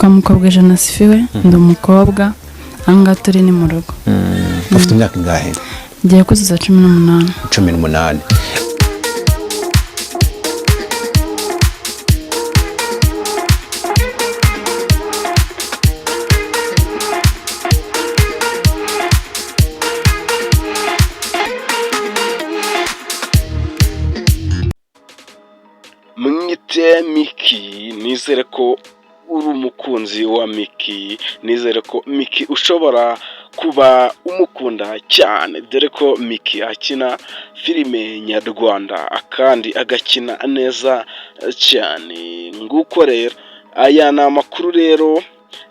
Nitwa Mukobwa Asifiwe, ndi umukobwa. Aha ngaha turi ni mu rugo. Ufite imyaka ingahe? Ngiye kuzuza 18. 18. Mwite Miki, nizere ko uri umukunzi wa Miki, nizere ko Miki ushobora kuba umukunda cyane, dore ko Miki akina filime nyarwanda kandi agakina neza cyane. Nguko rero, aya ni amakuru rero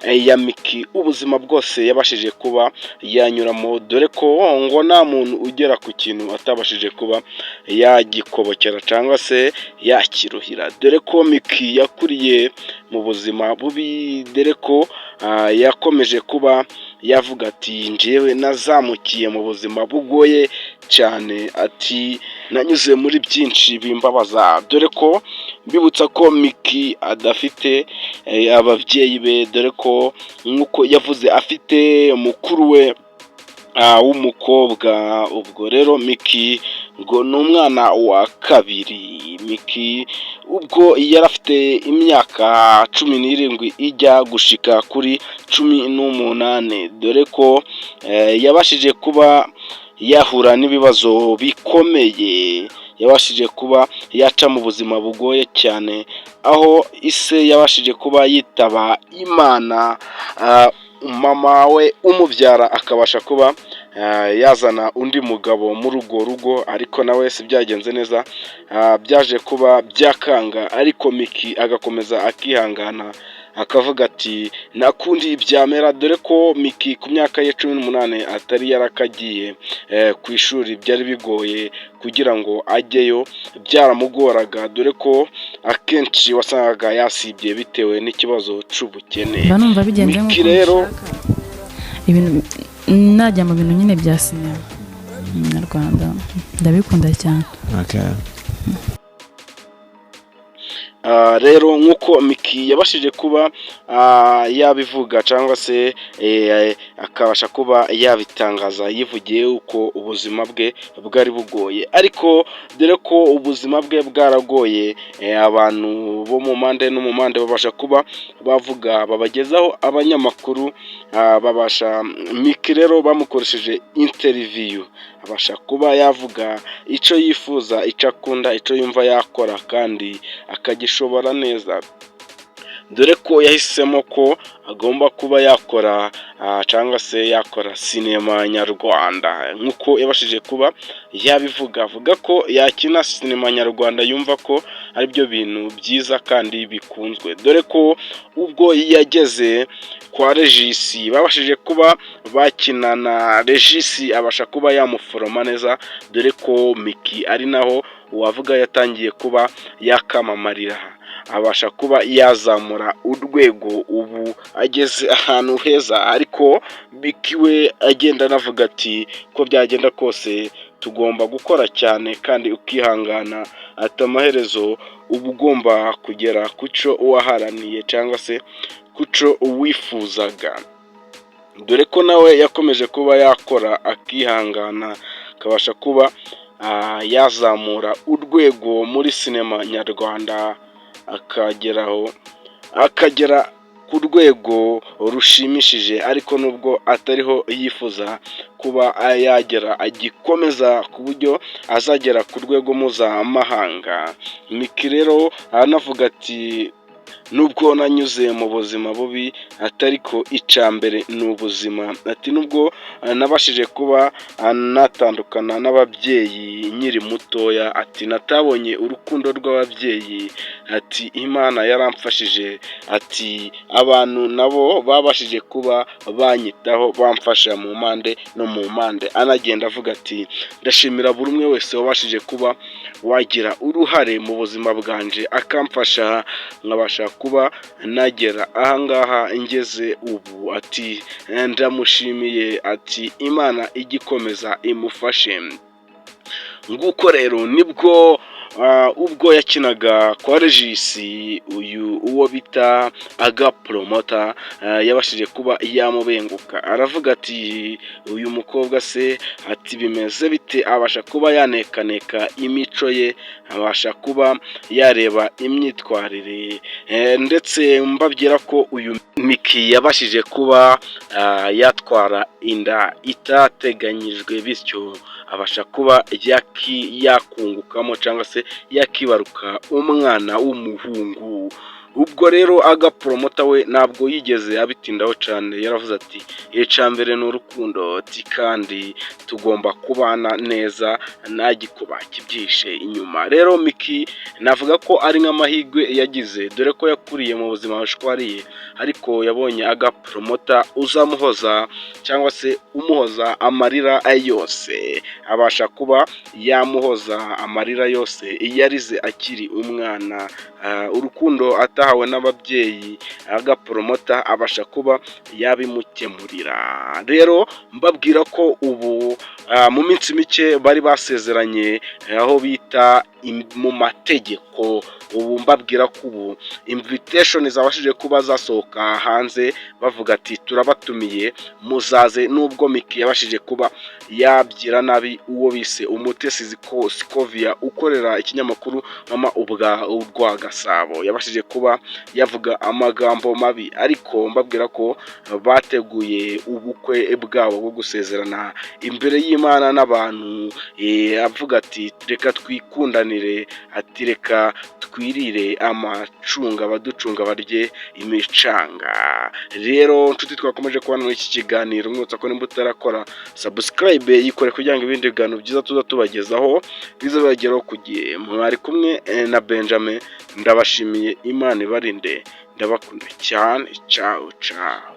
ya Miki, ubuzima bwose yabashije kuba yanyuramo, dore ko ngo nta muntu ugera ku kintu atabashije kuba yagikobokera cyangwa se yakiruhira, dore ko Miki yakuriye mu buzima bubi, dore ko yakomeje kuba yavuga ati: "Njyewe nazamukiye mu buzima bugoye cyane", ati: "Nanyuze muri byinshi bimbabaza", dore ko mbibutsa ko Miki adafite ababyeyi be, dore ko nk'uko yavuze afite mukuru we w'umukobwa. Ubwo rero Miki ngo ni umwana wa kabiri. Miki ubwo yari afite imyaka 17 ijya gushika kuri 18, dore ko yabashije kuba yahura n'ibibazo bikomeye, yabashije kuba yaca mu buzima bugoye cyane, aho ise yabashije kuba yitaba Imana, mama we umubyara akabasha kuba yazana undi mugabo muri urwo rugo, ariko nawe si byagenze neza, byaje kuba byakanga, ariko Miki agakomeza akihangana, akavuga ati: "Nta kundi byamera", dore ko Miki ku myaka ye 18 atari yarakagiye ku ishuri, byari bigoye kugira ngo ajyeyo, byaramugoraga, dore ko akenshi wasangaga yasibye bitewe n'ikibazo cy'ubukene. Mba numva bigenze Miki nk'uko rero mbishaka, ibintu najya mu bintu nyine bya sinema nyarwanda, ndabikunda cyane. Rero nk'uko Miki yabashije kuba yabivuga cyangwa se akabasha kuba yabitangaza, yivugiye uko ubuzima bwe bwari bugoye, ariko dore ko ubuzima bwe bwaragoye, abantu bo mu mpande no mu mpande babasha kuba bavuga, babagezaho abanyamakuru, babasha Miki rero bamukoresheje interview, abasha kuba yavuga icyo yifuza, icyo akunda, icyo yumva yakora kandi akagishobora neza, dore ko yahisemo ko agomba kuba yakora cyangwa se yakora sinema nyarwanda. Nk'uko yabashije kuba yabivuga, avuga ko yakina sinema nyarwanda, yumva ko aribyo bintu byiza kandi bikunzwe, dore ko ubwo yageze kwa Regisi babashije kuba bakinana, Regisi abasha kuba yamuforoma neza, dore ko Miki ari naho uwavuga yatangiye kuba yakamamarira, abasha kuba yazamura urwego, ubu ageze ahantu heza. Ariko Miki we agenda anavuga ati: "Ko byagenda kose tugomba gukora cyane kandi ukihangana", ati: "Amaherezo uba ugomba kugera ku cyo waharaniye cyangwa se ku cyo wifuzaga", dore ko nawe yakomeje kuba yakora akihangana, akabasha kuba yazamura urwego muri sinema nyarwanda, akageraho akagera ku rwego rushimishije, ariko nubwo atariho yifuza kuba yagera, agikomeza ku buryo azagera ku rwego mpuzamahanga. Miki rero aranavuga ati: "Nubwo nanyuze mu buzima bubi", atari ko icya mbere ni ubuzima, ati: "Nubwo nabashije kuba natandukana n'ababyeyi nkiri mutoya", ati: "Natabonye urukundo rw'ababyeyi", ati: "Imana yaramfashije", ati: "Abantu nabo babashije kuba banyitaho, bamfasha mu mpande no mu mpande", anagenda avuga ati: "Ndashimira buri umwe wese wabashije kuba wagira uruhare mu buzima bwanjye, akamfasha nkabasha kuba nagera ahangaha ngeze ubu", ati: "Ndamushimiye", ati: "Imana ijye ikomeza imufashe". Nguko rero nibwo Ubwo yakinaga kwa Regis, uyu uwo bita Aga Promoter yabashije kuba yamubenguka, aravuga ati: "Uyu mukobwa se," ati, "bimeze bite?" Abasha kuba yanekaneka imico ye, abasha kuba yareba imyitwarire, ndetse mbabwira ko uyu Miki yabashije kuba yatwara inda itateganyijwe, bityo abasha kuba yakungukamo cyangwa se yakibaruka umwana w'umuhungu. Ubwo rero Aga Promoter we ntabwo yigeze abitindaho cyane, yaravuze ati: "Icya mbere ni urukundo," ati, "kandi tugomba kubana neza nta gikuba kibyihishe inyuma." Rero Miki navuga ko ari nk'amahirwe yagize, dore ko yakuriye mu buzima bushwariye, ariko yabonye Aga Promoter uzamuhoza cyangwa se umuhoza amarira yose, abasha kuba yamuhoza amarira yose yarize akiri umwana, urukundo atahawe n'ababyeyi, Aga Promoter abasha kuba yabimukemurira. Rero mbabwira ko ubu mu minsi mike bari basezeranye aho bita mu mategeko. Ubu mbabwira ko ubu invitation zabashije kuba zasohoka hanze, bavuga ati: "Turabatumiye, muzaze." Nubwo Miki yabashije kuba yabyira nabi uwo bise Umutesi Scovia ukorera ikinyamakuru Mama ubwa urwa Gasabo, yabashije kuba yavuga amagambo mabi, ariko mbabwira ko bateguye ubukwe bwabo bwo gusezerana imbere y'Imana n'abantu. Avuga ati: "Reka twikundanire," ati: "Reka twirire amacunga, abaducunga barye imicanga." Rero nshuti twakomeje kubona muri iki kiganiro, mwibutsa ko nimba utarakora subscribe, yikore kugira ngo ibindi biganiro byiza tuza tubagezaho bize bibageraho ku gihe. Mwari kumwe na Benjamin, ndabashimiye, Imana ibarinde, ndabakunda cyane. Ciao ciao.